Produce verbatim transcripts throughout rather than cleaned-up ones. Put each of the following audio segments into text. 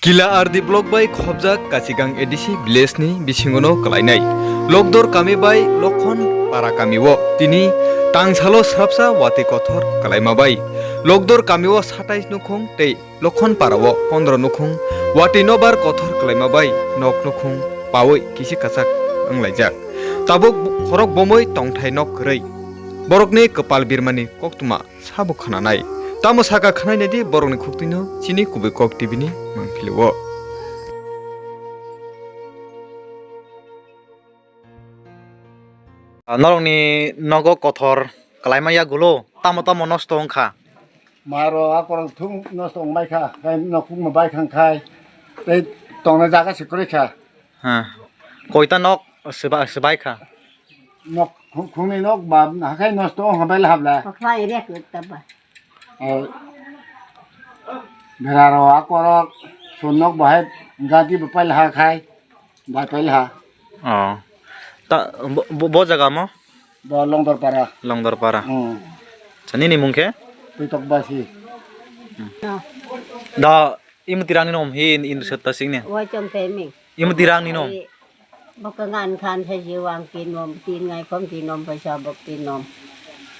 Kila R D block bai khobjak Kachigang A D C village ni bisingo no kwlainai Lokdor kami bai Lokhon para kami o tini tangsalo swrapsa watwi kothor kwlaima bai Lokdor kami o satais nukhung tei Lokhon para o pondro nukhung watwi nobar kothor kwlaima bai nok nukhung pawi kisi kwchak wnglaijak. Tabuk khorok bomwi tongthai nok kwrwi borokni kwpal birmani koktwma sabo khwnanai. Tamo saka khwnai naidi borokni khuktwino chini kubui kok T V ni mangpili o. Norokni nogo kothor kwlaima yagulo tamo tamo nosto wngkha. Maro akorok thung nosto wngbai kha, khai nokung bai khang khai tei tongna jaga se kwrwi kha. Ha. Koita nok swba-, swbai kha. Nok khung-, khungni nok ba hakhai nosto wng bai lahabla. Kokhla area kwtaba. Beraro akorok sunok bahai gadi bapai laha khai bapai laha. Oh. Ta bo, bo, bo jaga mo? Bo Longdorpara. Longdorpara. Hmm. Chani ni mung khe? Tuitok basi. Da imutirang ni nom hi in, in setta sing ne. Wai chong peming. Imutirang ni nom. Bo kangan khan se jiwang kinom, tin ngai kom kinom, paisa bok kinom.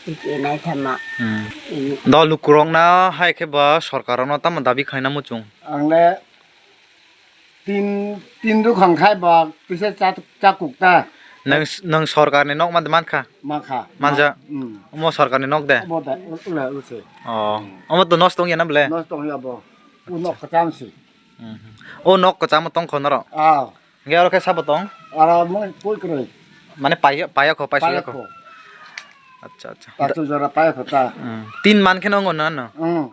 Iki nai thama. Hmm. Ini. Do lukurok na hai khe ba sorkar no tamo dabi khaina muchung. Ang le tin, tin rukhang khai ba pisa cha, cha kuk ta. Nang, nang sorkar ni nok man, man kha? Man kha. Manja? Hmm. Omo sorkar ni nok de? Omo da, ule, ule se. Oh. Omo to nosto wngya na ble? Nosto wngya bo. U nok kacham si. Hmm. O nok kacham tong kho noro? Ah. Hingke aro khe sabo tong? Aro mo koi kroi. Mane paya, paya kho, paisa kho. Paya kho. Acha, acha. Pachu jora paya kho ta. Hmm. Tin man khe no ngo na no? Hmm.